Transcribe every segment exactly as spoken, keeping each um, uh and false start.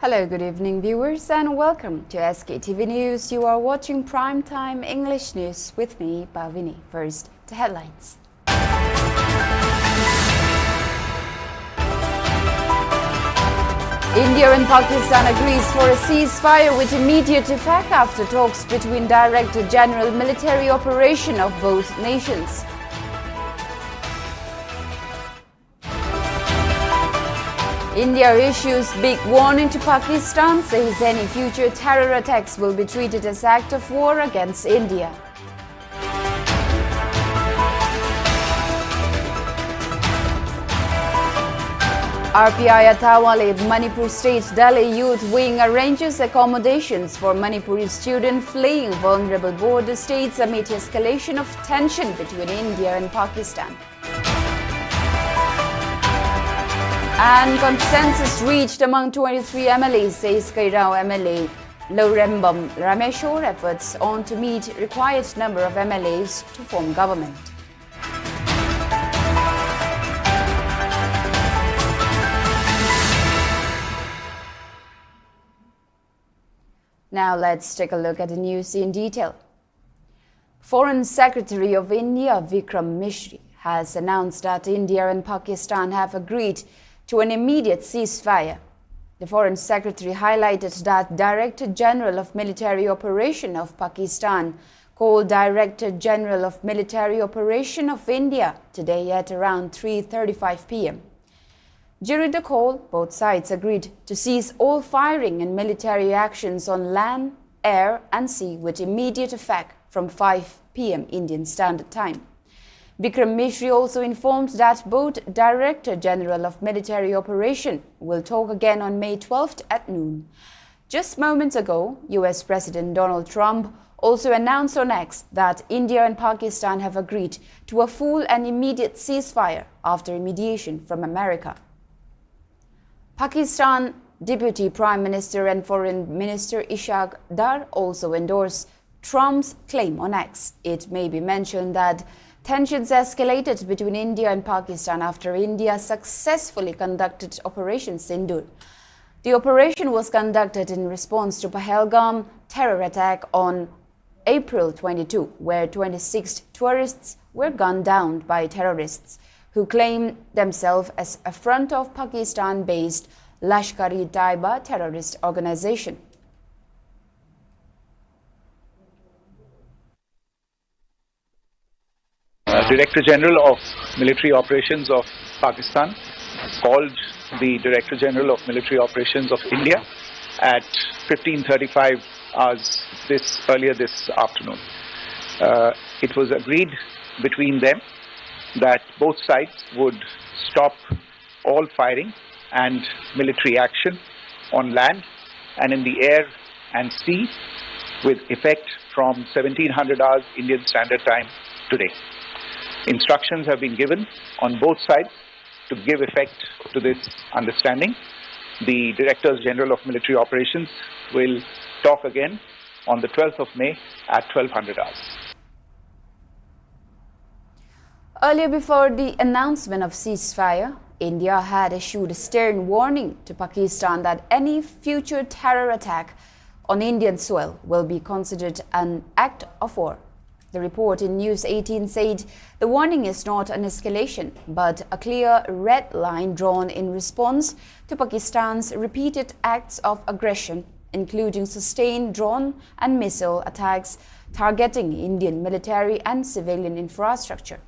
Hello, good evening, viewers, and welcome to S K T V News. You are watching Prime Time English News with me, Pavini. First, the headlines. India and Pakistan agrees for a ceasefire with immediate effect after talks between Director General Military Operation of both nations. India issues big warning to Pakistan, says any future terror attacks will be treated as act of war against India. R P I Atawale, Manipur State Dalit Youth Wing arranges accommodations for Manipuri student fleeing vulnerable border states amid escalation of tension between India and Pakistan. And consensus reached among twenty-three M L As, says Kairao M L A Lourembam Rameshwar, efforts on to meet required number of M L As to form government. Now let's take a look at the news in detail. Foreign Secretary of India Vikram Misri has announced that India and Pakistan have agreed to an immediate ceasefire. The Foreign Secretary highlighted that Director General of Military Operation of Pakistan called Director General of Military Operation of India today at around three thirty-five p m. During the call, both sides agreed to cease all firing and military actions on land, air and sea with immediate effect from five p m Indian Standard Time. Vikram Misri also informed that both Director General of Military Operation will talk again on May twelfth at noon. Just moments ago, U S President Donald Trump also announced on X that India and Pakistan have agreed to a full and immediate ceasefire after mediation from America. Pakistan Deputy Prime Minister and Foreign Minister Ishaq Dar also endorsed Trump's claim on X. It may be mentioned that tensions escalated between India and Pakistan after India successfully conducted Operation Sindoor. The operation was conducted in response to Pahalgam terror attack on April twenty-two, where twenty-six tourists were gunned down by terrorists who claim themselves as a front of Pakistan-based Lashkar-e-Taiba terrorist organization. Uh, Director General of Military Operations of Pakistan called the Director General of Military Operations of India at fifteen thirty-five hours this earlier this afternoon. Uh, it was agreed between them that both sides would stop all firing and military action on land and in the air and sea with effect from seventeen hundred hours Indian Standard Time today. Instructions have been given on both sides to give effect to this understanding. The Directors General of Military Operations will talk again on the twelfth of May at twelve hundred hours. Earlier, before the announcement of ceasefire, India had issued a stern warning to Pakistan that any future terror attack on Indian soil will be considered an act of war. The report in News eighteen said the warning is not an escalation, but a clear red line drawn in response to Pakistan's repeated acts of aggression, including sustained drone and missile attacks targeting Indian military and civilian infrastructure.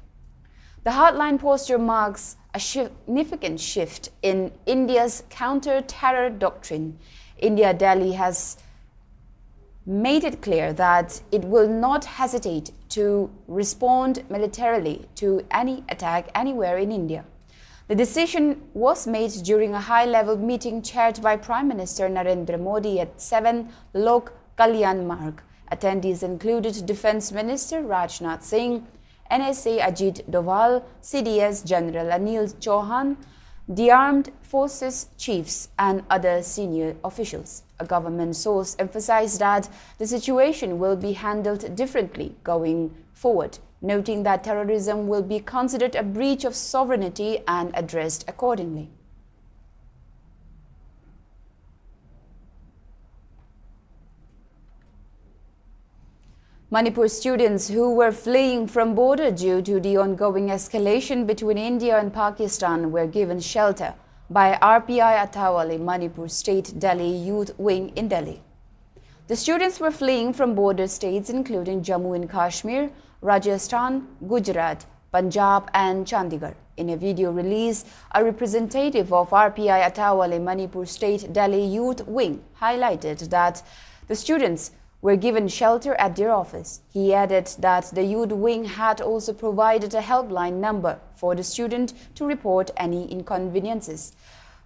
The hardline posture marks a significant shift in India's counter-terror doctrine. India Delhi has made it clear that it will not hesitate to respond militarily to any attack anywhere in India. The decision was made during a high-level meeting chaired by Prime Minister Narendra Modi at seven Lok Kalyan Marg. Attendees included Defence Minister Rajnath Singh, N S A Ajit Doval, C D S General Anil Chauhan, the armed forces chiefs, and other senior officials. A government source emphasized that the situation will be handled differently going forward, noting that terrorism will be considered a breach of sovereignty and addressed accordingly. Manipur students who were fleeing from border due to the ongoing escalation between India and Pakistan were given shelter by R P I Atawale Manipur State Dali Youth Wing in Delhi. The students were fleeing from border states including Jammu and Kashmir, Rajasthan, Gujarat, Punjab and Chandigarh. In a video release, a representative of R P I Atawale Manipur State Dali Youth Wing highlighted that the students were given shelter at their office. He added that the youth wing had also provided a helpline number for the student to report any inconveniences.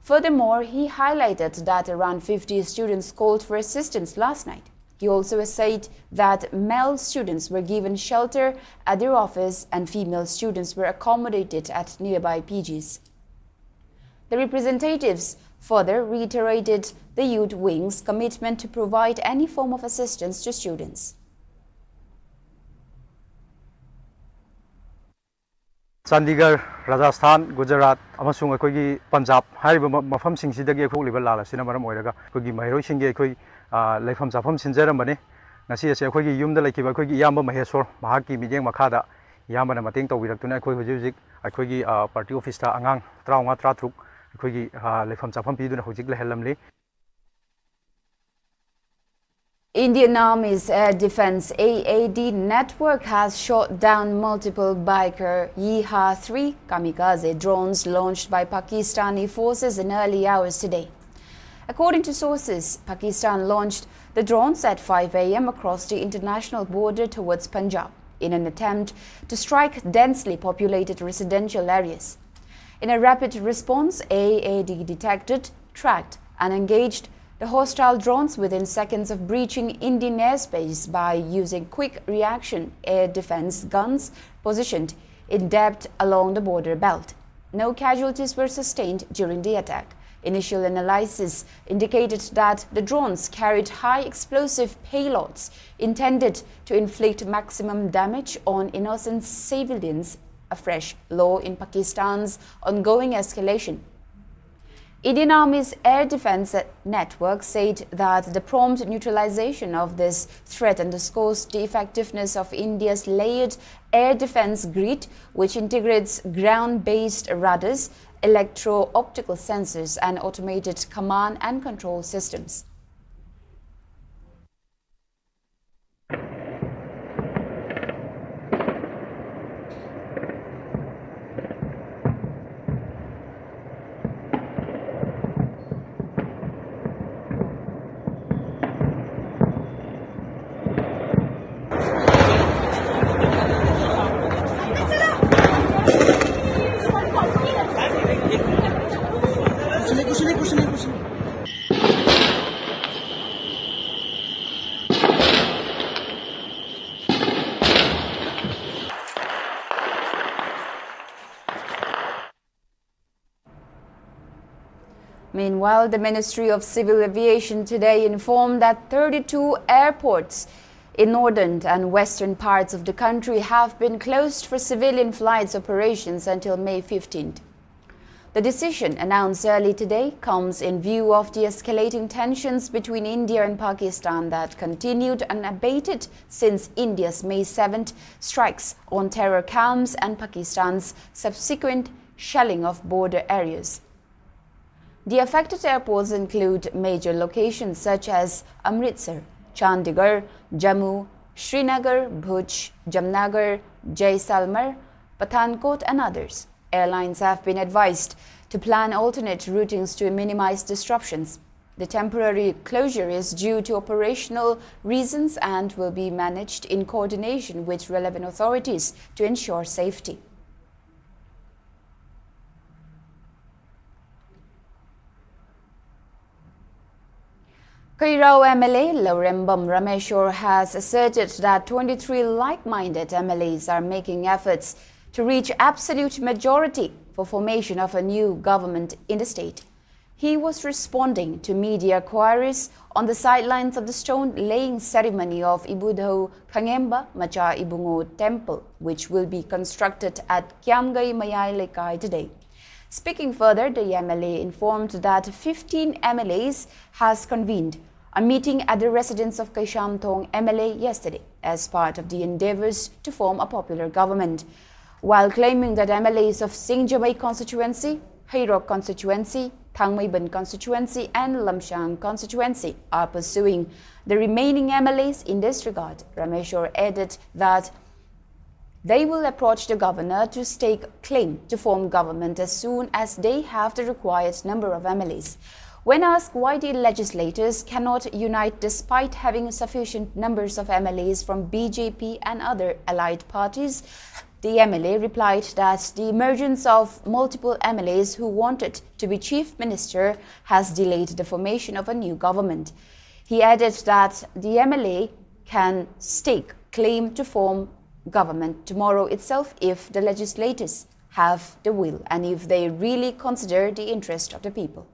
Furthermore, he highlighted that around fifty students called for assistance last night. He also said that male students were given shelter at their office and female students were accommodated at nearby P Gs. The representatives further reiterated the youth wing's commitment to provide any form of assistance to students. Chandigarh, Rajasthan, Gujarat ꯑꯃꯁꯨꯡ ꯑꯩꯈꯣꯏꯒꯤ ꯄꯟꯖꯥꯕ ꯍꯥꯏꯔꯤꯕ ꯃ- ꯃꯐꯝꯁꯤꯡꯁꯤꯗꯒꯤ ꯊꯣꯛꯂꯤꯕ ꯂꯥꯜ ꯑꯁꯤꯅ ꯃꯔꯝ ꯑꯣꯏꯔꯒ ꯑꯩꯈꯣꯏꯒꯤ ꯃꯍꯩꯔꯣꯏꯁꯤꯡꯒꯤ ꯑꯩꯈꯣꯏ ꯑ, ꯂꯩꯐꯝ ꯆꯥꯐꯝ ꯁꯤꯟꯖꯔꯝꯕꯅꯤ꯫ ꯉꯁꯤ ꯑꯁꯤ ꯑꯩꯈꯣꯏꯒꯤ ꯌꯨꯝꯗ ꯂꯩꯈꯤꯕ ꯑꯩꯈꯣꯏꯒꯤ ꯏꯌꯥꯝꯕ ꯃꯍꯦꯁꯣꯔ, ꯃꯍꯥꯛꯀꯤ ꯃꯤꯠꯌꯦꯡ ꯃꯈꯥꯗ ꯏꯌꯥꯝꯕꯅ ꯃꯇꯦꯡ ꯇꯧꯕꯤꯔꯛꯇꯨꯅ ꯑꯩꯈꯣꯏ ꯍꯧꯖꯤꯛ ꯍꯧꯖꯤꯛ ꯑꯩꯈꯣꯏꯒꯤ ꯑ, ꯄꯥꯔꯇꯤ ꯑꯣꯐꯤꯁꯇ ꯑꯉꯥꯡ ꯇꯔꯥꯃꯉꯥ ꯇꯔꯥꯇꯔꯨꯛ ꯑꯩꯈꯣꯏꯒꯤ ꯑ, ꯂꯩꯐꯝ ꯆꯥꯐꯝ ꯄꯤꯗꯨꯅ ꯍꯧꯖꯤꯛ ꯂꯩꯍꯜꯂꯝꯂꯤ꯫ Indian Army's Air Defense, A A D, network has shot down multiple Bairaktar Yi-Ha three kamikaze drones launched by Pakistani forces in early hours today. According to sources, Pakistan launched the drones at five A M across the international border towards Punjab in an attempt to strike densely populated residential areas. In a rapid response, A A D detected, tracked, and engaged the hostile drones within seconds of breaching Indian airspace by using quick reaction air defense guns positioned in depth along the border belt. No casualties were sustained during the attack. Initial analysis indicated that the drones carried high explosive payloads intended to inflict maximum damage on innocent civilians, a fresh law in Pakistan's ongoing escalation. Indian Army's air defense network said that the prompt neutralization of this threat underscores the effectiveness of India's layered air defense grid, which integrates ground-based radars, electro-optical sensors, and automated command and control systems. Meanwhile, the Ministry of Civil Aviation today informed that thirty-two airports in northern and western parts of the country have been closed for civilian flights operations until May fifteenth. The decision, announced early today, comes in view of the escalating tensions between India and Pakistan that continued unabated since India's May seventh strikes on terror camps and Pakistan's subsequent shelling of border areas. The affected airports include major locations such as Amritsar, Chandigarh, Jammu, Srinagar, Bhuj, Jamnagar, Jaisalmer, Pathankot, and others. Airlines have been advised to plan alternate routings to minimize disruptions. The temporary closure is due to operational reasons and will be managed in coordination with relevant authorities to ensure safety. Kheirao M L A Lalrembam Rameshwar has asserted that twenty-three like-minded M L As are making efforts to reach absolute majority for formation of a new government in the state. He was responding to media queries on the sidelines of the stone-laying ceremony of Ibudhou Khangemba Macha Ibungo Temple, which will be constructed at Kiamgai Mayai Leikai today. Speaking further, the M L A informed that fifteen M L As has convened a meeting at the residence of Keisham Thong M L A yesterday as part of the endeavors to form a popular government. While claiming that M L As of Singjamei constituency, Heirok constituency, Thangmeiban constituency and Lamshang constituency are pursuing the remaining M L As in this regard, Rameshwar added that they will approach the governor to stake claim to form government as soon as they have the required number of M L As. When asked why the legislators cannot unite despite having sufficient numbers of M L As from B J P and other allied parties, the M L A replied that the emergence of multiple M L As who wanted to be chief minister has delayed the formation of a new government. He added that the M L A can stake claim to form government tomorrow itself if the legislators have the will and if they really consider the interest of the people.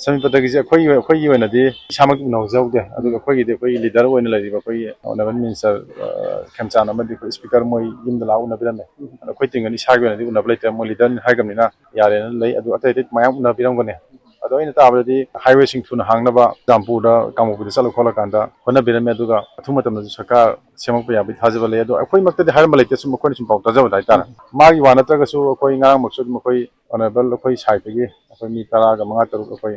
ꯁꯃꯤꯄꯇꯒꯤꯁꯦ ꯑꯩꯈꯣꯏꯒꯤ ꯑꯩꯈꯣꯏꯒꯤ ꯑꯣꯏꯅꯗꯤ ꯏꯁꯥꯃꯛ ꯎꯅꯍꯧꯖꯍꯧꯗꯦ꯫ ꯑꯗꯨꯒ ꯑꯩꯈꯣꯏꯒꯤꯗꯤ ꯑꯩꯈꯣꯏꯒꯤ leader ꯑꯣꯏꯅ ꯂꯩꯔꯤꯕ ꯑꯩꯈꯣꯏꯒꯤ ꯑꯣꯅꯔꯦꯕꯜ ꯃꯤꯅꯤꯁꯇꯔ ꯈꯦꯝꯆꯥꯟ ꯑꯃꯗꯤ ꯑꯩꯈꯣꯏ ꯁ꯭ꯄꯤꯀꯔ ꯃꯣꯏ ꯌꯨꯝꯗ ꯂꯥꯛꯑ ꯎꯅꯕꯤꯔꯝꯃꯦ꯫ ꯑꯗꯣ ꯑꯩꯈꯣꯏ ꯇꯤꯡꯒꯅꯤ ꯏꯁꯥꯒꯤ ꯑꯣꯏꯅꯗꯤ ꯎꯅꯕ ꯂꯩꯇ꯭ꯔꯦ, ꯃꯣꯏ ꯂꯤꯗꯔꯅꯤ ꯍꯥꯏꯈ꯭ꯔꯕꯅꯤꯅ ꯌꯥꯔꯦꯅ ꯂꯩ꯫ ꯑꯗꯨ ꯑꯇꯩ ꯑꯇꯩ ꯃꯌꯥꯝ ꯎꯅꯕꯤꯔꯝꯒꯅꯤ꯫ ꯑꯗꯣ ꯑꯩꯅ ꯇꯥꯕꯗꯗꯤ ꯍꯥꯏꯋꯦꯁꯤꯡ ꯊꯨꯅ ꯍꯥꯡꯅꯕ ꯆꯨꯔꯆꯥꯟꯄꯨꯔꯗ ꯀꯥꯡꯄꯣꯛꯄꯤꯗ ꯆꯠꯂ ꯈꯣꯠꯂꯀꯥꯟꯗ ꯍꯣꯠꯅꯕꯤꯔꯝꯃꯦ꯫ ꯑꯗꯨꯒ ꯑꯊꯨꯕ ꯃꯇꯝꯗꯁꯨ ꯁꯔꯀꯥꯔ ꯁꯦꯝꯃꯛꯄ ꯌꯥꯕꯒꯤ ꯊꯥꯖꯕ ꯂꯩ꯫ ꯑꯗꯣ ꯑꯩꯈꯣꯏꯃꯛꯇꯗꯤ ꯍꯥꯏꯔꯝꯕ ꯂꯩꯇꯦ, ꯁꯨꯝ ꯑꯩꯈꯣꯏꯅ ꯁꯨꯝ ꯄꯥꯎ ꯇꯥꯖꯕꯗ ꯍꯥꯏꯇꯥꯔꯦ꯫ ꯃꯥꯒꯤ ꯋꯥ ꯅꯠꯇ꯭ꯔꯒꯁꯨ ꯑꯩꯈꯣꯏ ꯉꯔꯥꯡꯃꯛꯁꯨ ꯑꯗꯨꯝ ꯑꯩꯈꯣꯏ ꯑꯣꯅꯔꯦꯕꯜ ꯑꯩꯈꯣꯏ ꯁꯥꯏꯠꯇꯒꯤ ꯑꯩꯈꯣꯏ ꯃꯤ ꯇꯔꯥꯒ ꯃꯉꯥ ꯇꯔꯨꯛ ꯑꯩꯈꯣꯏ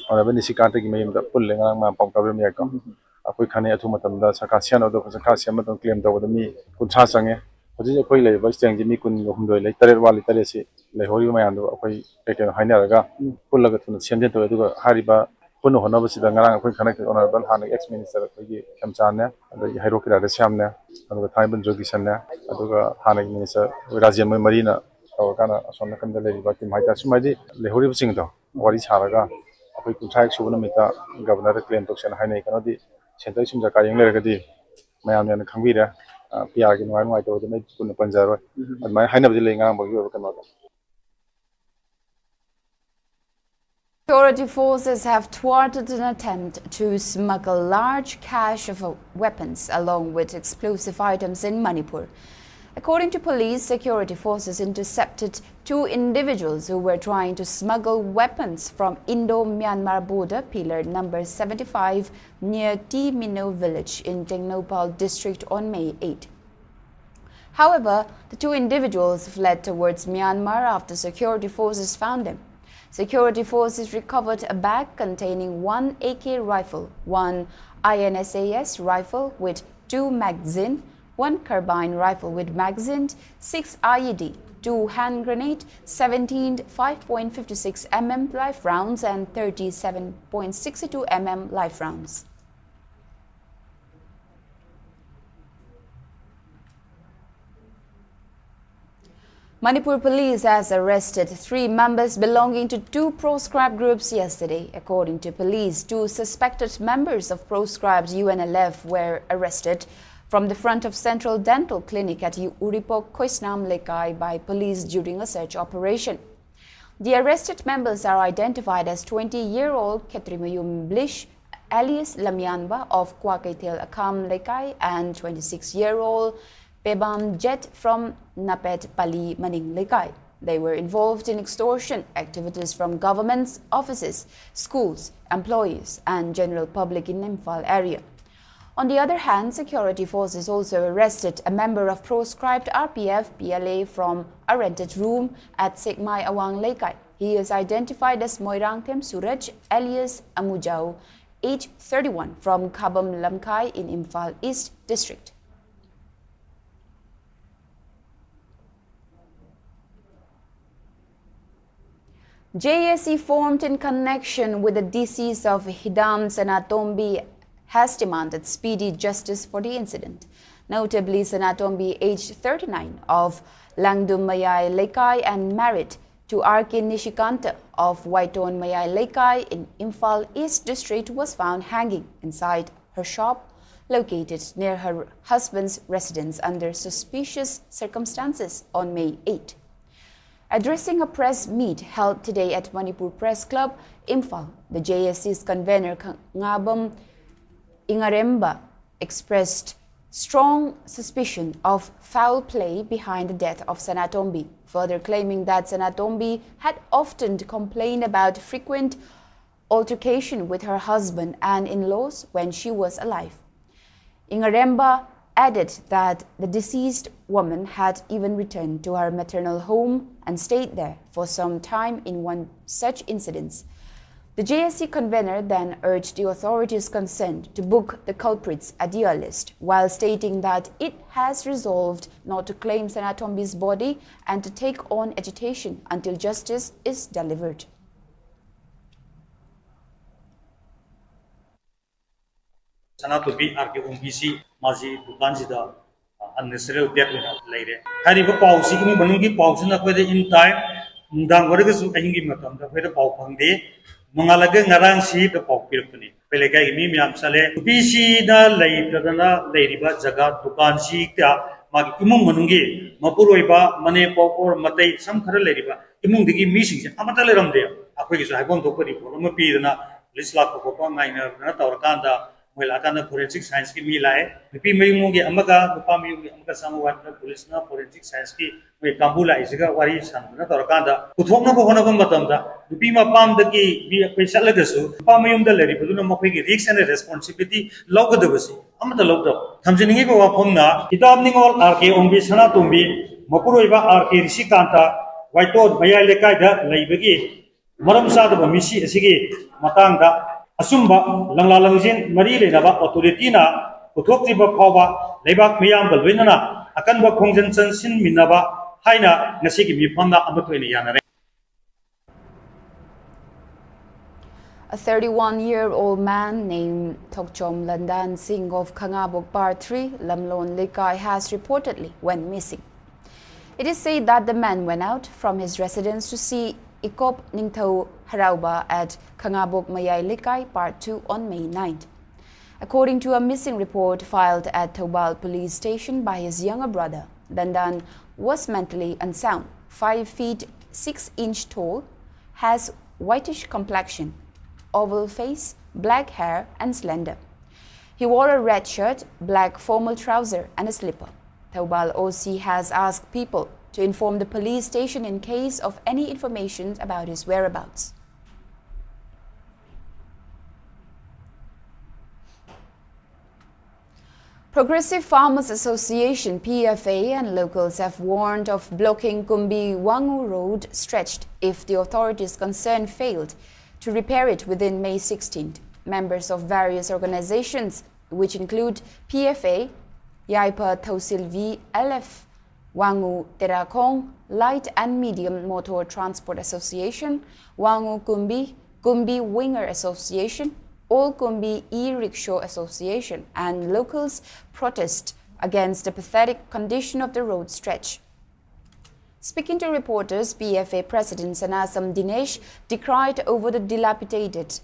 ꯑꯣꯅꯔꯦꯕꯜ ꯅꯤꯁꯤꯀꯥꯟꯇꯒꯤ ꯃꯌꯨꯝꯗ ꯄꯨꯜꯂꯦ꯫ ꯉꯔꯥꯡ ꯃꯌꯥꯝ ꯄꯥꯎ ꯇꯥꯕꯤꯔꯝꯕ ꯌꯥꯏꯀꯣ꯫ ꯑꯩꯈꯣꯏ ꯈꯟꯅꯩ ꯑꯊꯨꯕ ꯃꯇꯝꯗ ꯁꯔꯀꯥꯔ ꯁꯦꯝꯅꯕꯗꯣ, ꯁꯔꯀꯥꯔ ꯁꯦꯝꯕ ꯃꯇꯝꯗ ꯀ꯭ꯂꯦꯝ ꯇꯧꯕꯗ ꯃꯤ ꯀꯨꯟꯊ꯭ꯔꯥ ꯆꯪꯉꯦ꯫ ꯍꯧꯖꯤꯛ ꯑꯩꯈꯣꯏ ꯂꯩꯔꯤꯕ ꯁ꯭ꯇꯦꯡꯁꯤ ꯃꯤ ꯀꯨꯟꯒ ꯍꯨꯝꯗꯣꯏ ꯂꯩ, ꯇꯔꯦꯠ ꯋꯥꯠꯂꯤ꯫ ꯇꯔꯦꯠꯁꯤ ꯂꯩꯍꯧꯔꯤꯕ ꯃꯌꯥꯝꯗꯣ ꯑꯩꯈꯣꯏ ꯀꯩ ꯀꯩꯅꯣ ꯍꯥꯏꯅꯔꯒ ꯄꯨꯜꯂꯒ ꯊꯨꯅ ꯁꯦꯝꯖꯤꯟ ꯇꯧꯋꯦ꯫ ꯑꯗꯨꯒ ꯍꯥꯏꯔꯤꯕ ꯄꯨꯟꯅ ꯍꯣꯠꯅꯕꯁꯤꯗ ꯉꯔꯥꯡ ꯑꯩꯈꯣꯏ ꯈꯟꯅꯈꯤꯕ ꯑꯣꯅꯔꯦꯕꯜ ꯍꯥꯟꯅꯒꯤ ꯑꯦꯛꯁ ꯃꯤꯅꯤꯁꯇꯔ ꯑꯩꯈꯣꯏꯒꯤ ꯈꯦꯝꯆꯥꯟꯅꯦ, ꯑꯗꯒꯤ ꯍꯩꯔꯣꯛꯀꯤ ꯔꯥꯙꯦꯁ꯭ꯌꯥꯝꯅꯦ, ꯑꯗꯨꯒ ꯊꯥꯡꯃꯩꯕꯟ ꯖꯣꯒꯤꯁꯟꯅꯦ, ꯑꯗꯨꯒ ꯍꯥꯟꯅꯒꯤ ꯃꯤꯅꯤꯁꯇꯔ ꯔꯥꯖꯦꯟ, ꯃꯣꯏ ꯃꯔꯤꯅ ꯇꯧꯔꯀꯥꯟꯗ ꯑꯁꯣꯝ ꯅꯥꯀꯟꯗ ꯂꯩꯔꯤꯕ ꯇꯤꯝ ꯍꯥꯏꯇꯥꯔꯦ꯫ ꯁꯨꯃꯥꯏꯗꯤ ꯂꯩꯍꯧꯔꯤꯕꯁꯤꯡꯗꯣ ꯋꯥꯔꯤ ꯁꯥꯔꯒ ꯑꯩꯈꯣꯏ ꯀꯨꯟꯊ꯭ꯔꯥ ꯁꯨꯕ ꯅꯨꯃꯤꯠꯇ ꯒꯕꯔꯅꯔꯗ ꯀ꯭ꯂꯦꯝ ꯇꯧꯁꯦꯅ ꯍꯥꯏꯅꯩ꯫ ꯀꯩꯅꯣꯗꯤ ꯁꯦꯟꯇꯔꯒꯤ ꯁꯨꯝ ꯗꯔꯀꯥꯔ ꯌꯦꯡ ꯂꯩꯔꯒꯗꯤ ꯃꯌꯥꯝꯅ ꯌꯥꯝꯅ ꯈꯪꯕꯤꯔꯦ꯫ ꯄꯤ ꯑꯥꯔꯒꯤ ꯅꯨꯡꯉꯥꯏ ꯅꯨꯡꯉꯥꯏꯇꯕꯗꯨꯅ ꯑꯩ ꯄꯨꯟꯅ ꯄꯟꯖꯔꯔꯣꯏ꯫ ꯑꯗꯨꯃꯥꯏꯅ ꯍꯥꯏꯅꯕꯗꯤ ꯂꯩ ꯉꯔꯥꯡ ꯐꯥꯎꯒꯤ ꯑꯣꯏꯕ ꯀꯩꯅꯣꯗ꯫ Security forces have thwarted an attempt to smuggle large cache of uh, weapons along with explosive items in Manipur. According to police, security forces intercepted two individuals who were trying to smuggle weapons from Indo-Myanmar border pillar number seventy-five near T Mino village in Tengnoupal district on May eight. However, the two individuals fled towards Myanmar after security forces found them. Security forces recovered a bag containing one A K rifle, one I N S A S rifle with two magazine, one carbine rifle with magazine, six I E D, two hand grenade, seventeen five point five six mm live rounds and thirty-seven point six two mm live rounds. Manipur police has arrested three members belonging to two proscribed groups yesterday. According to police, two suspected members of proscribed U N L F were arrested from the front of Central Dental Clinic at Uripok Khoisnam Lekai by police during a search operation. The arrested members are identified as twenty-year-old Khetrimayum Blish, alias Lamyanba of Kwakeithel Akham Lekai, and twenty-six-year-old Pebam Jet from Napet Pali Maning Lekai. They were involved in extortion activities from governments, offices, schools, employees, and general public in Imphal area. On the other hand, security forces also arrested a member of proscribed R P F P L A from a rented room at Sekmai Awang Lekai. He is identified as Moirangthem Suraj, alias Amujao, age thirty-one, from Khabam Lamkai in Imphal East District. J A C formed in connection with the decease of Hidam Senatombi has demanded speedy justice for the incident. Notably, Senatombi, aged thirty-nine, of Langdum Mayai Lekai and married to R K Nishikanta of Waiton Mayai Lekai in Imphal East District, was found hanging inside her shop located near her husband's residence under suspicious circumstances on May eight. Addressing a press meet held today at Manipur Press Club, Imphal, the J A C's convener Khangabam Ingaremba expressed strong suspicion of foul play behind the death of Sanatombi, further claiming that Sanatombi had often complained about frequent altercation with her husband and in-laws when she was alive. Ingaremba added that the deceased woman had even returned to her maternal home and stayed there for some time in one such incident. The J A C convener then urged the authorities concerned to book the culprits at the earliest, while stating that it has resolved not to claim Sanatombi's body and to take on agitation until justice is delivered. Sanatombi R K ꯑꯣꯡꯕꯤꯁꯤ ꯃꯥꯁꯤ ꯗꯨꯀꯥꯟꯁꯤꯗ ꯑꯟꯅꯦꯆꯔꯦꯜ date ꯑꯣꯏꯅ ꯂꯩꯔꯦ꯫ ꯍꯥꯏꯔꯤꯕ ꯄꯥꯎꯁꯤ, ꯏꯃꯨꯡ ꯃꯅꯨꯡꯒꯤ ꯄꯥꯎꯁꯤꯅ ꯑꯩꯈꯣꯏꯗ in time, ꯅꯨꯡꯗꯥꯡ ꯑꯣꯏꯔꯒꯁꯨ ꯑꯍꯤꯡꯒꯤ ꯃꯇꯝꯗ ꯑꯩꯈꯣꯏꯗ ꯄꯥꯎ ꯐꯪꯗꯦ꯫ ꯅꯣꯡꯉꯥꯜꯂꯒ ꯉꯔꯥꯡꯁꯤꯗ ꯄꯥꯎ ꯄꯤꯔꯛꯄꯅꯤ꯫ ꯑꯩꯈꯣꯏ ꯂꯩꯀꯥꯏꯒꯤ ꯃꯤ ꯃꯌꯥꯝ ꯆꯠꯂꯦ꯫ ꯅꯨꯄꯤꯁꯤꯅ ꯂꯩꯇꯗꯅ ꯂꯩꯔꯤꯕ ꯖꯒꯥ ꯗꯨꯀꯥꯟꯁꯤꯗ ꯃꯥꯒꯤ ꯏꯃꯨꯡ ꯃꯅꯨꯡꯒꯤ ꯃꯄꯨꯔꯣꯏꯕ, ꯃꯅꯦꯝꯄꯧ ꯑꯣꯔ ꯃꯇꯩ ꯁꯝ ꯈꯔ ꯂꯩꯔꯤꯕ ꯏꯃꯨꯡꯗꯒꯤ ꯃꯤꯁꯤꯡꯁꯦ ꯑꯃꯠꯇ ꯂꯩꯔꯝꯗꯦ꯫ ꯑꯩꯈꯣꯏꯒꯤꯁꯨ ꯍꯥꯏꯐꯝ ꯊꯣꯛꯄ ꯔꯤꯄꯣꯔꯠ ꯑꯃ ꯄꯤꯗꯅ ꯄꯨꯂꯤꯁ ꯂꯥꯛꯄ ꯈꯣꯠꯄ ꯉꯥꯏꯅꯗꯅ ꯇꯧꯔꯀꯥꯟꯗ ꯃꯣꯏ ꯂꯥꯛꯑꯀꯥꯟꯗ ꯐꯣꯔꯦꯟꯁꯤꯛ ꯁꯥꯏꯟꯁꯀꯤ ꯃꯤ ꯂꯥꯛꯑꯦ꯫ ꯅꯨꯄꯤ ꯃꯌꯨꯝꯒꯤ ꯑꯃꯒ ꯅꯨꯄꯥ ꯃꯌꯨꯝꯒꯤ ꯑꯃꯒ ꯆꯪꯉꯨ ꯍꯥꯏꯕꯗ ꯄꯨꯂꯤꯁꯅ ꯐꯣꯔꯦꯟꯁꯤꯛ ꯁꯥꯏꯟꯁꯀꯤ ꯃꯣꯏ ꯀꯥꯡꯕꯨ ꯂꯥꯛꯏꯁꯤꯒ ꯋꯥꯔꯤ ꯁꯥꯟꯅꯗꯅ ꯇꯧꯔꯀꯥꯟꯗ ꯄꯨꯊꯣꯛꯅꯕ ꯍꯣꯠꯅꯕ ꯃꯇꯝꯗ ꯅꯨꯄꯤ ꯃꯄꯥꯝꯗꯒꯤ ꯃꯤ ꯑꯩꯈꯣꯏ ꯆꯠꯂꯒꯁꯨ ꯅꯨꯄꯥ ꯃꯌꯨꯝꯗ ꯂꯩꯔꯤꯕꯗꯨꯅ ꯃꯈꯣꯏꯒꯤ risk and responsibility ꯂꯧꯒꯗꯕꯁꯤ ꯑꯃꯠꯇ ꯂꯧꯗꯕ꯫ ꯊꯝꯖꯅꯤꯡꯉꯤꯕ ꯋꯥꯐꯝꯅ ꯏꯇꯥꯞ ꯅꯤꯉꯣꯜ ꯑꯥꯔ ꯀꯦ ꯑꯣꯡꯕꯤ ꯁꯅꯥꯇꯣꯝꯕꯤ, ꯃꯄꯨꯔꯣꯏꯕ ꯑꯥꯔ ꯀꯦ ꯔꯤꯁꯤꯀꯥꯟꯇ, ꯋꯥꯏꯇꯣꯟ ꯃꯌꯥꯏ ꯂꯩꯀꯥꯏꯗ ꯂꯩꯕꯒꯤ ꯃꯔꯝ ꯆꯥꯗꯕ ꯃꯤꯁꯤ ꯑꯁꯤꯒꯤ ꯃꯇꯥꯡꯗ ꯑꯆꯨꯝꯕ ꯂꯪꯂꯥ ꯂꯪꯖꯤꯟ ꯃꯔꯤ ꯂꯩꯅꯕ ꯑꯣꯊꯣꯔꯤꯇꯤꯅ ꯄꯨꯊꯣꯛꯇ꯭ꯔꯤꯕ ꯐꯥꯎꯕ ꯂꯩꯕꯥꯛ ꯃꯤꯌꯥꯝꯒ ꯂꯣꯏꯅꯅ ꯑꯀꯟꯕ ꯈꯣꯡꯖꯪ ꯆꯪꯁꯤꯟꯃꯤꯟꯅꯕ ꯍꯥꯏꯅ ꯉꯁꯤꯒꯤ ꯃꯤꯐꯝꯗ ꯑꯃꯠꯇ ꯑꯣꯏꯅ ꯌꯥꯅꯔꯦ꯫ A thirty-one-year-old man named Thokchom Landan Singh of Khangabok Part three, Lamlon Lekai has reportedly went missing. It is said that the man went out from his residence to see Ikop Ningthou Harauba at Khangabok Mayai Lekai Part two on May ninth. According to a missing report filed at Thoubal Police Station by his younger brother, Landan was mentally unsound, five feet six inch tall, has whitish complexion, oval face, black hair, and slender. He wore a red shirt, black formal trouser, and a slipper. Thoubal O C has asked people to inform the police station in case of any information about his whereabouts. Progressive Farmers Association, P F A, and locals have warned of blocking Kumbi Wangu Road stretch if the authorities concerned failed to repair it within May sixteenth. Members of various organizations, which include P F A, Yaipa Thosilvi L F, Wangu Terakhong, Light and Medium Motor Transport Association, Wangu Kumbi, Kumbi Winger Association, All Kumbi E-Rickshaw Association, and locals protest against the pathetic condition of the road stretch. Speaking to reporters, P F A President Sanasam Dinesh decried over the dilapidated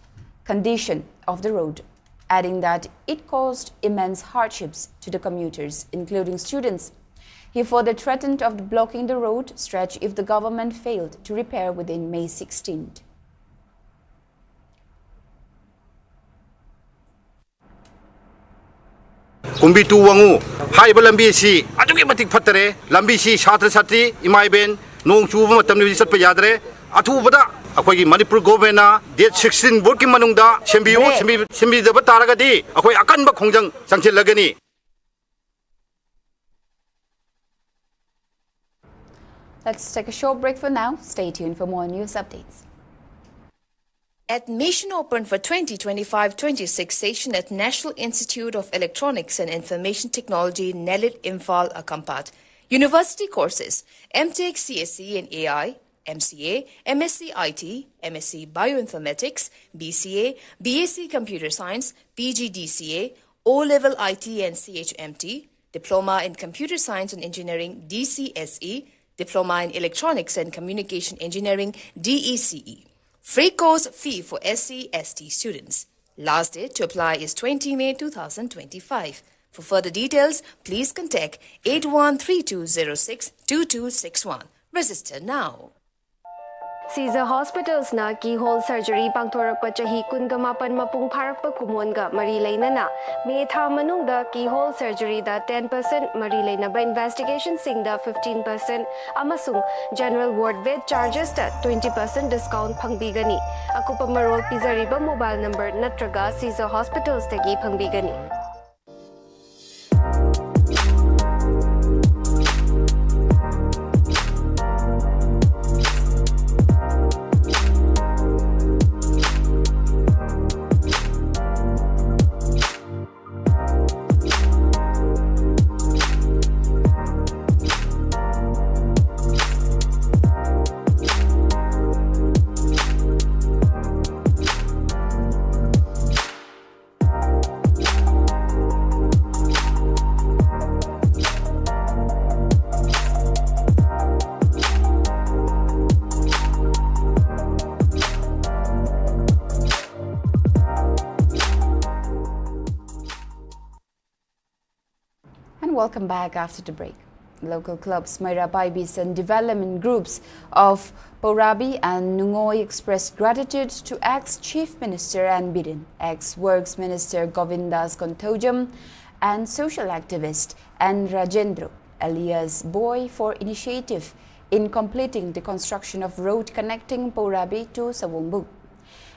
condition of the road, adding that it caused immense hardships to the commuters, including students. He further threatened of blocking the road stretch if the government failed to repair within May sixteenth. Kumbi to Wangoo ꯍꯥꯏꯔꯤꯕ ꯂꯝꯕꯤ ꯑꯁꯤ ꯑꯗꯨꯛꯀꯤ ꯃꯇꯤꯛ ꯐꯠꯇꯔꯦ꯫ ꯂꯝꯕꯤꯁꯤ ꯁꯥꯇ꯭ꯔ ꯁꯥꯇ꯭ꯔꯤ, ꯏꯃꯥ ꯏꯕꯦꯟ, ꯅꯣꯡ ꯆꯨꯕ ꯃꯇꯝꯗꯗꯤ ꯆꯠꯄ ꯌꯥꯗ꯭ꯔꯦ꯫ ꯑꯊꯨꯕꯗ ꯑꯩꯈꯣꯏꯒꯤ ꯃꯅꯤꯄꯨꯔ ꯒꯣꯚꯔꯟꯃꯦꯟꯅ ꯗꯦꯠ ꯁꯤꯛꯁꯇꯤꯟ ꯐꯥꯎꯒꯤ ꯃꯅꯨꯡꯗ ꯁꯦꯝꯕꯤꯌꯨ꯫ ꯁꯦꯝꯕꯤ- ꯁꯦꯝꯕꯤꯗꯕ ꯇꯥꯔꯒꯗꯤ ꯑꯩꯈꯣꯏ ꯑꯀꯟꯕ ꯈꯣꯡꯖꯪ ꯆꯪꯁꯤꯜꯂꯒꯅꯤ꯫ Let's take a short break for now. Stay tuned for more news updates. Admission open for twenty twenty-five twenty-six session at National Institute of Electronics and Information Technology, NELIT, Imphal, Akampat. University courses: M Tech C S E and A I, M C A, M S C I T, M S C Bioinformatics, B C A, B S C Computer Science, P G D C A, O-level I T and C H M T, Diploma in Computer Science and Engineering, D C S E, Diploma in Electronics and Communication Engineering, D E C E. Free course fee for S C S T students. Last date to apply is twenty May two thousand twenty-five. For further details, please contact eight one three two zero six two two six one. Register now. Caesar Hospitals ꯅ keyhole surgery ꯄꯥꯡꯊꯣꯔꯛꯄ ꯆꯍꯤ ꯀꯨꯟꯒ ꯃꯥꯄꯟ ꯃꯄꯨꯡ ꯐꯥꯔꯛꯄ ꯀꯨꯝꯑꯣꯟꯒ ꯃꯔꯤ ꯂꯩꯅꯅ ꯃꯦ ꯊꯥ ꯃꯅꯨꯡꯗ keyhole surgery ꯗ ten percent, ꯃꯔꯤ ꯂꯩꯅꯕ investigation ꯁꯤꯡꯗ fifteen percent ꯑꯃꯁꯨꯡ general ward bed charges ꯇ twenty percent discount ꯐꯪꯕꯤꯒꯅꯤ꯫ ꯑꯀꯨꯞꯄ ꯃꯔꯣꯜ ꯄꯤꯖꯔꯤꯕ mobile number ꯅꯠꯇ꯭ꯔꯒ Caesar Hospitals ꯇꯒꯤ ꯐꯪꯕꯤꯒꯅꯤ꯫ And welcome back after the break. Local clubs, Meira Paibis and development groups of Pourabi and Nungoi expressed gratitude to ex-Chief Minister N Biren, ex-Works Minister Govindas Konthoujam, and social activist N Rajendra, alias Boy, for initiative in completing the construction of road connecting Pourabi to Sawongbung.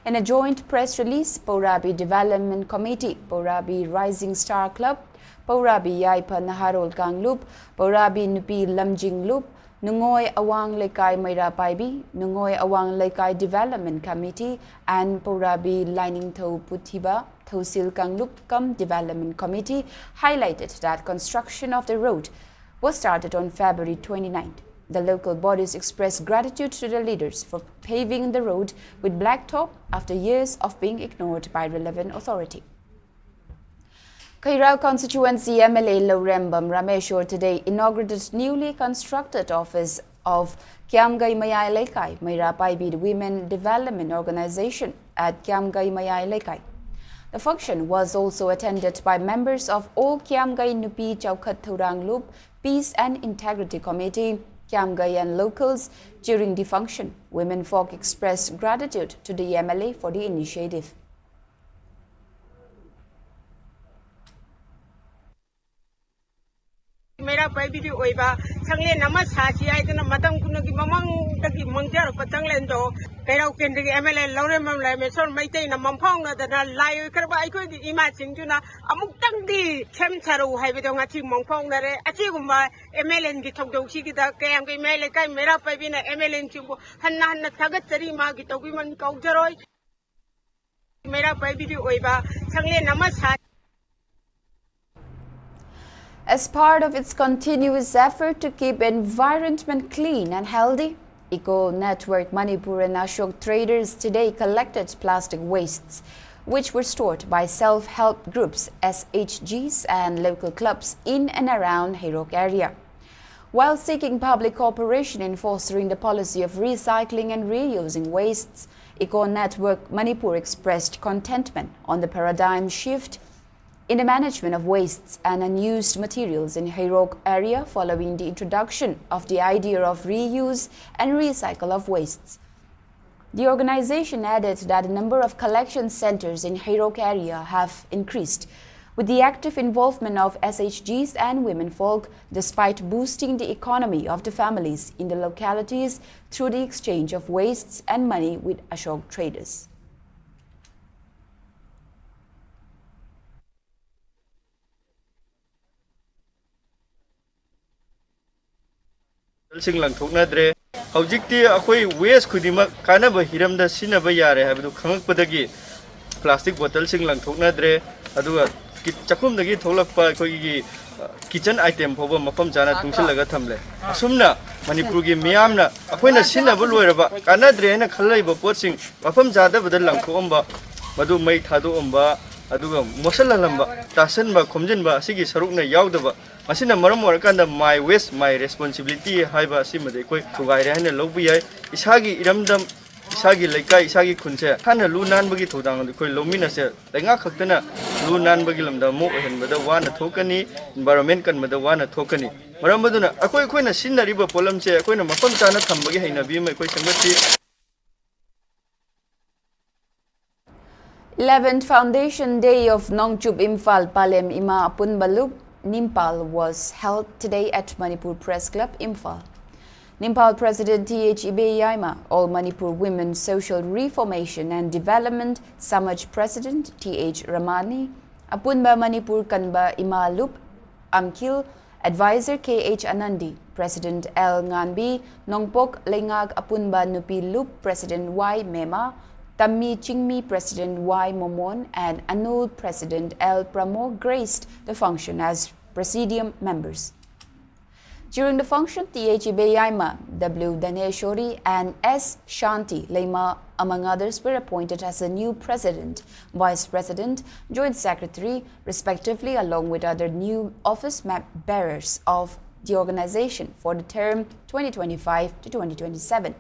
In a joint press release, Pourabi Development Committee, Pourabi Rising Star Club, Pourabi Yaipha Naharol Kanglup, Pourabi Nupi Lamjing Lup, Nungoi Awang Leikai Meira Paibi, Nungoi Awang Leikai Development Committee, and Pourabi Lainingthou Puthiba Thousil Kanglup Kam Development Committee highlighted that construction of the road was started on February twenty-ninth. The local bodies expressed gratitude to the leaders for paving the road with blacktop after years of being ignored by relevant authority. Kheirao constituency M L A Lourembam Rameshwar today inaugurated newly constructed office of Kiamgai Mayai Leikai, Meira Paibi Women Development Organization at Kiamgai Mayai Leikai. The function was also attended by members of All Kiamgai Nupi Chaukhat Thouranglup Peace and Integrity Committee, Kiamgay and locals. During the function, women folk expressed gratitude to the M L A for the initiative. ꯃꯩꯔꯥ ꯄꯥꯏꯕꯤꯒꯤ ꯑꯣꯏꯕ ꯁꯪꯂꯦꯟ ꯑꯃ ꯁꯥꯁꯤ ꯍꯥꯏꯗꯨꯅ ꯃꯇꯝ ꯀꯨꯟꯒꯤ ꯃꯃꯥꯡꯗꯒꯤ ꯃꯥꯡꯖꯔꯛꯄ ꯁꯪꯂꯦꯟꯗꯣ ꯀꯩꯔꯥꯎ ꯀꯦꯟꯗ꯭ꯔꯒꯤ M L A ꯂꯧꯔꯦꯝꯕꯝ ꯂꯥꯏꯃꯦꯁꯣꯔ ꯃꯩꯇꯩꯅ ꯃꯪꯐꯥꯎꯅꯗꯅ ꯂꯥꯏ ꯑꯣꯏꯈ꯭ꯔꯕ ꯑꯩꯈꯣꯏꯒꯤ ꯏꯃꯥꯁꯤꯡꯗꯨꯅ ꯑꯃꯨꯛꯇꯪꯗꯤ ꯁꯦꯝ ꯁꯥꯔꯛꯎ ꯍꯥꯏꯕꯗꯣ ꯉꯁꯤ ꯃꯪꯐꯥꯎꯅꯔꯦ꯫ ꯑꯁꯤꯒꯨꯝꯕ ꯑꯦꯝ ꯑꯦꯜ ꯑꯦꯟꯒꯤ ꯊꯧꯗꯣꯛꯁꯤꯒꯤꯗ ꯀꯌꯥꯝꯒꯩ ꯃꯌꯥꯏ ꯂꯩꯀꯥꯏ ꯃꯩꯔꯥ ꯄꯥꯏꯕꯤꯅ ꯑꯦꯝ ꯑꯦꯜ ꯑꯦꯟꯁꯤꯡꯕꯨ ꯍꯟꯅ ꯍꯟꯅ ꯊꯥꯒꯠꯆꯔꯤ꯫ ꯃꯥꯒꯤ ꯇꯧꯕꯤꯃꯜ ꯀꯥꯎꯖꯔꯣꯏ꯫ ꯃꯩꯔꯥ ꯄꯥꯏꯕꯤꯒꯤ ꯑꯣꯏꯕ ꯁꯪꯂꯦꯟ ꯑꯃ ꯁꯥ As part of its continuous effort to keep environment clean and healthy, Eco Network Manipur and Ashok Traders today collected plastic wastes, which were stored by self-help groups, S H Gs, and local clubs in and around Heirok area. While seeking public cooperation in fostering the policy of recycling and reusing wastes, Eco Network Manipur expressed contentment on the paradigm shift in the management of wastes and unused materials in Heirok area following the introduction of the idea of reuse and recycle of wastes. The organization added that the number of collection centers in Heirok area have increased, with the active involvement of S H Gs and women folk, despite boosting the economy of the families in the localities through the exchange of wastes and money with Ashok traders. ꯁꯤꯡ ꯂꯪꯊꯣꯛꯅꯗ꯭ꯔꯦ꯫ ꯍꯧꯖꯤꯛꯇꯤ ꯑꯩꯈꯣꯏ west ꯈꯨꯗꯤꯡꯃꯛ ꯀꯥꯟꯅꯕ ꯍꯤꯔꯝꯗ ꯁꯤꯖꯤꯟꯅꯕ ꯌꯥꯔꯦ ꯍꯥꯏꯕꯗꯨ ꯈꯪꯉꯛꯄꯗꯒꯤ plastic ꯕꯣꯇꯜꯁꯤꯡ ꯂꯪꯊꯣꯛꯅꯗ꯭ꯔꯦ꯫ ꯑꯗꯨꯒ ꯀꯤ-, ꯆꯥꯛꯈꯨꯝꯗꯒꯤ ꯊꯣꯛꯂꯛꯄ ꯑꯩꯈꯣꯏꯒꯤ, ꯑ, ꯀꯤꯆꯟ ꯑꯥꯏꯇꯦꯝ ꯐꯥꯎꯕ ꯃꯐꯝ ꯆꯥꯅ ꯇꯨꯡꯁꯤꯜꯂꯒ ꯊꯝꯂꯦ꯫ ꯑꯁꯨꯝꯅ ꯃꯅꯤꯄꯨꯔꯒꯤ ꯃꯤꯌꯥꯝꯅ ꯑꯩꯈꯣꯏꯅ ꯁꯤꯖꯤꯟꯅꯕ ꯂꯣꯏꯔꯕ ꯀꯥꯟꯅꯗ꯭ꯔꯦ ꯍꯥꯏꯅ ꯈꯜꯂꯛꯏꯕ ꯄꯣꯠꯁꯤꯡ ꯃꯐꯝ ꯆꯥꯗꯕꯗ ꯂꯪꯊꯣꯛꯑꯝꯕ, ꯃꯗꯨ ꯃꯩ ꯊꯥꯗꯣꯛꯑꯝꯕ, ꯑꯗꯨꯒ ꯃꯣꯠꯁꯤꯜꯍꯜꯂꯝꯕ, ꯇꯥꯁꯟꯕ, ꯈꯣꯝꯖꯤꯟꯕ ꯑꯁꯤꯒꯤ ꯁꯔꯨꯛꯅ ꯌꯥꯎꯗꯕ, ꯃꯁꯤꯅ ꯃꯔꯝ ꯑꯣꯏꯔꯀꯥꯟꯗ My Waste My Responsibility ꯍꯥꯏꯕ ꯑꯁꯤꯃꯗꯤ ꯑꯩꯈꯣꯏ ꯊꯨꯒꯥꯏꯔꯦ ꯍꯥꯏꯅ ꯂꯧꯕ ꯌꯥꯏ꯫ ꯏꯁꯥꯒꯤ ꯏꯔꯝꯗꯝ, ꯏꯁꯥꯒꯤ ꯂꯩꯀꯥꯏ, ꯏꯁꯥꯒꯤ ꯈꯨꯟꯁꯦ ꯍꯥꯟꯅ ꯂꯨ ꯅꯥꯟꯕꯒꯤ ꯊꯧꯗꯥꯡ ꯑꯗꯨ ꯑꯩꯈꯣꯏ ꯂꯧꯃꯤꯟꯅꯁꯦ꯫ ꯂꯩꯉꯥꯛ ꯈꯛꯇꯅ ꯂꯨ ꯅꯥꯟꯕꯒꯤ ꯂꯝꯗ ꯑꯃꯨꯛ ꯑꯣꯏꯍꯟꯕꯗ ꯋꯥꯅ ꯊꯣꯛꯀꯅꯤ, environment ꯀꯟꯕꯗ ꯋꯥꯅ ꯊꯣꯛꯀꯅꯤ꯫ ꯃꯔꯝ ꯑꯗꯨꯅ ꯑꯩꯈꯣꯏ ꯑꯩꯈꯣꯏꯅ ꯁꯤꯖꯤꯟꯅꯔꯤꯕ ꯄꯣꯠꯂꯝꯁꯦ ꯑꯩꯈꯣꯏꯅ ꯃꯐꯝ ꯆꯥꯅ ꯊꯝꯕꯒꯤ ꯍꯩꯅꯕꯤ ꯑꯃ ꯑꯩꯈꯣꯏ ꯁꯦꯝꯒꯠꯁꯤ꯫ Eleventh Foundation Day of Nongchup Imphal Palem Ima Apunba Lup Nimpal was held today at Manipur Press Club, Imphal. Nimpal President Th Ibeyaima, All Manipur Women Social Reformation and Development, Samaj President Th Ramani, Apunba Manipur Kanba Ima Lup Amkil, Advisor Kh Anandi, President L Nganbi, Nongpok Leingak Apunba Nupi Lup, President Y Mema, Tammi Chingmi, President Y Momon, and Anul, President L Pramo graced the function as Presidium members. During the function, Th Ibeyaima, W Daneshwari, and S Shanti Leima, among others, were appointed as the new President, Vice President, Joint Secretary, respectively, along with other new office map bearers of the organization for the term twenty twenty-five to twenty twenty-seven.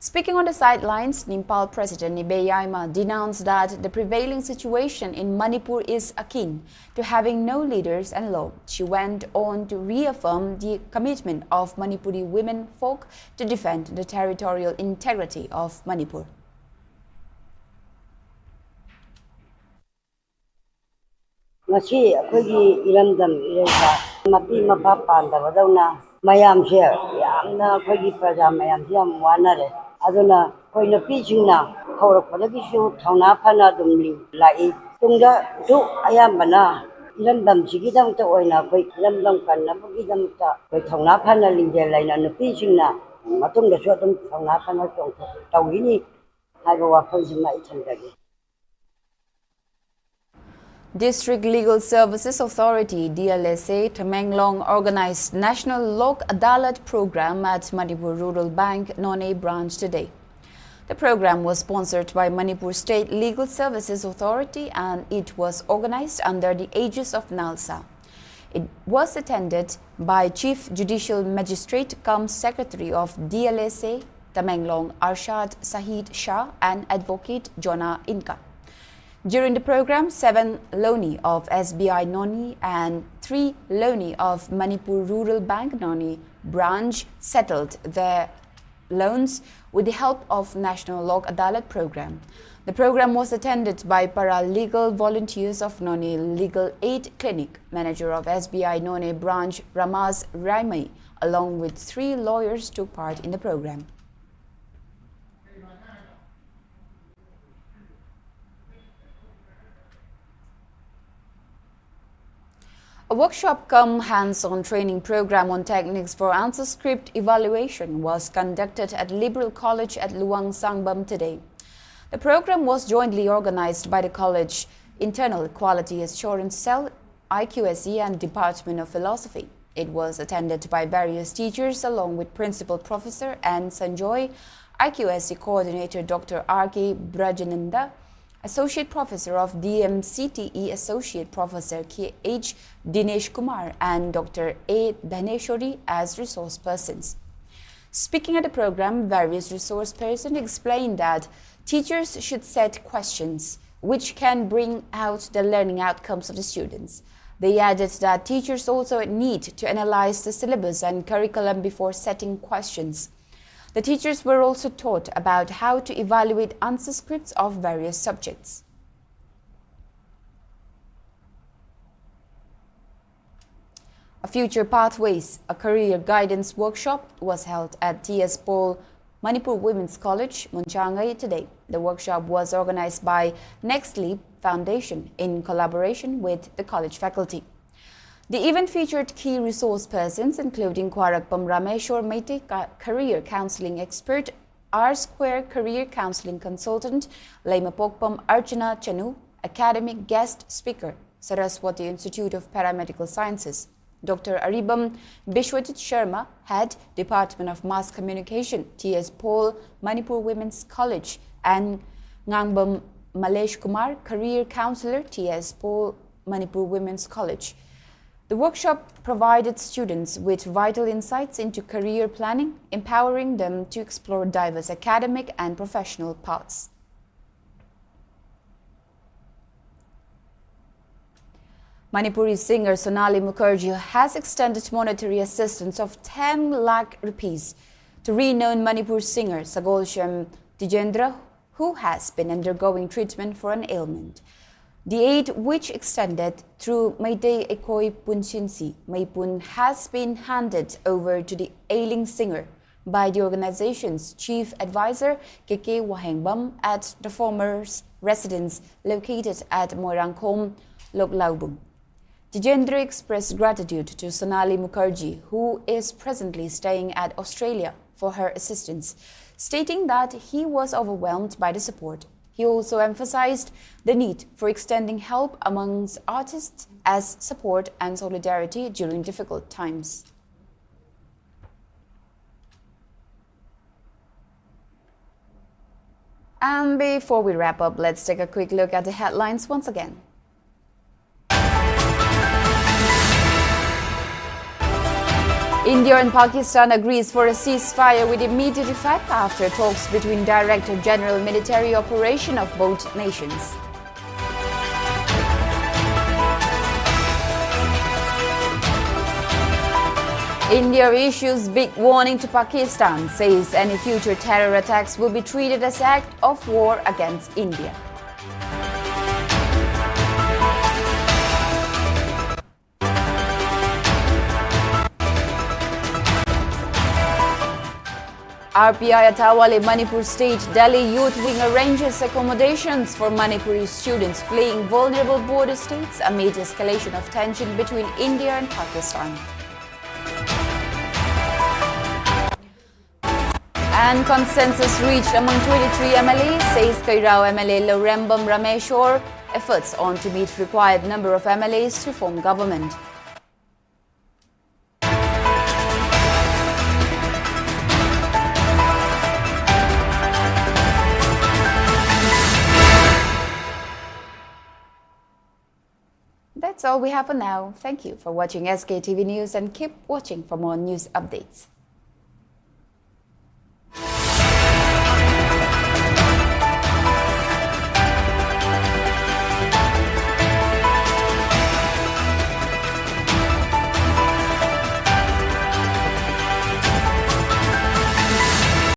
Speaking on the sidelines, Nimpal President Ibeyaima denounced that the prevailing situation in Manipur is akin to having no leaders and law. She went on to reaffirm the commitment of Manipuri women folk to defend the territorial integrity of Manipur. ꯉꯁꯤ ꯑꯩꯈꯣꯏꯒꯤ ꯏꯔꯝꯗꯝ ꯏꯔꯩꯄꯥꯛ ꯃꯄꯤ ꯃꯄꯥ ꯄꯥꯟꯗꯕꯗꯧꯅ ꯃꯌꯥꯝꯁꯦ ꯌꯥꯝꯅ ꯑꯩꯈꯣꯏꯒꯤ ꯄ꯭ꯔꯖꯥ ꯃꯌꯥꯝꯁꯦ ꯌꯥꯝ ꯋꯥꯅꯔꯦ꯫ ꯑꯗꯨꯅ ꯑꯩꯈꯣꯏ ꯅꯨꯄꯤꯁꯤꯡꯅ ꯍꯧꯔꯛꯄꯗꯒꯤꯁꯨ ꯊꯧꯅꯥ ꯐꯅ ꯑꯗꯨꯝ ꯂꯥꯛꯏ꯫ ꯇꯨꯡꯗꯁꯨ ꯑꯌꯥꯝꯕꯅ ꯏꯔꯝꯗꯝꯁꯤꯒꯤꯗꯃꯛꯇ ꯑꯣꯏꯅ ꯑꯩꯈꯣꯏ ꯏꯔꯝꯗꯝ ꯀꯟꯅꯕꯒꯤꯗꯃꯛꯇ ꯑꯩꯈꯣꯏ ꯊꯧꯅꯥ ꯐꯅ ꯂꯤꯡꯖꯦꯜ ꯂꯩꯅ ꯅꯨꯄꯤꯁꯤꯡꯅ ꯃꯇꯨꯡꯗꯁꯨ ꯑꯗꯨꯝ ꯊꯧꯅꯥ ꯐꯅ ꯆꯣꯡꯊꯣꯛ ꯇꯧꯈꯤꯅꯤ ꯍꯥꯏꯕ ꯋꯥꯐꯝꯁꯤꯃ ꯑꯩ ꯊꯝꯖꯒꯦ꯫ District Legal Services Authority, D L S A, Tamenglong organized National Lok Adalat program at Manipur Rural Bank, Noney branch today. The program was sponsored by Manipur State Legal Services Authority and it was organized under the aegis of NALSA. It was attended by Chief Judicial Magistrate cum Secretary of D L S A, Tamenglong, Arshad Sahid Shah and Advocate Jona Inka. During the program, seven Loni of S B I Noney and three loanee of Manipur Rural Bank Noney branch settled their loans with the help of National Lok Adalat program. The program was attended by paralegal volunteers of Noney Legal Aid Clinic. Manager of S B I Noney branch Ramaz Raimai, along with three lawyers, took part in the program. A workshop cum hands-on training program on techniques for answer script evaluation was conducted at Liberal College at Luang Sangbam today. The program was jointly organized by the college Internal Quality Assurance Cell, I Q S E, and Department of Philosophy. It was attended by various teachers along with Principal Professor N Sanjoy, I Q S E Coordinator Doctor R K Brajananda, Associate Professor of D M C T E, Associate Professor K H Dinesh Kumar, and Doctor A Dhaneshwari as resource persons. Speaking at the program, various resource persons explained that teachers should set questions which can bring out the learning outcomes of the students. They added that teachers also need to analyze the syllabus and curriculum before setting questions. The teachers were also taught about how to evaluate answer scripts of various subjects. A Future Pathways, a career guidance workshop, was held at T S Paul Manipur Women's College, Monchangai today. The workshop was organized by Next Leap Foundation in collaboration with the college faculty. The event featured key resource persons including Khwarakpam Rameshwar Meitei, ca- career counseling expert, R Square career counseling consultant, Leimapokpam Archana Chanu, academic guest speaker, Saraswati Institute of Paramedical Sciences, Doctor Aribam Bishwajit Sharma, head, Department of Mass Communication, T S Paul Manipur Women's College, and Ngangbam Malesh Kumar, career counselor, T S Paul Manipur Women's College. The workshop provided students with vital insights into career planning, empowering them to explore diverse academic and professional paths. Manipuri singer Sonali Mukherjee has extended monetary assistance of ten lakh rupees to renowned Manipur singer Sagolshem Tijendra, who has been undergoing treatment for an ailment. The aid, which extended through Meitei Eikoi Punshinsi Meipun, has been handed over to the ailing singer by the organization's chief advisor, K K Wahengbam, at the former's residence located at Moirangkhom, Loklaubung. Tijendra expressed gratitude to Sonali Mukherjee, who is presently staying at Australia, for her assistance, stating that he was overwhelmed by the support. He also emphasized the need for extending help amongst artists as support and solidarity during difficult times. And before we wrap up, let's take a quick look at the headlines once again. India and Pakistan agrees for a ceasefire with immediate effect after talks between Director General Military Operation of both nations. India issues big warning to Pakistan, says any future terror attacks will be treated as act of war against India. R P I Atawale Manipur State Delhi Youth Wing arranges accommodations for Manipuri students fleeing vulnerable border states amid escalation of tension between India and Pakistan. And consensus reached among twenty-three M L As, says Kairao M L A Lorembam Rameshwar. Efforts on to meet required number of M L As to form government. That's all we have for now. Thank you for watching S K T V News and keep watching for more news updates.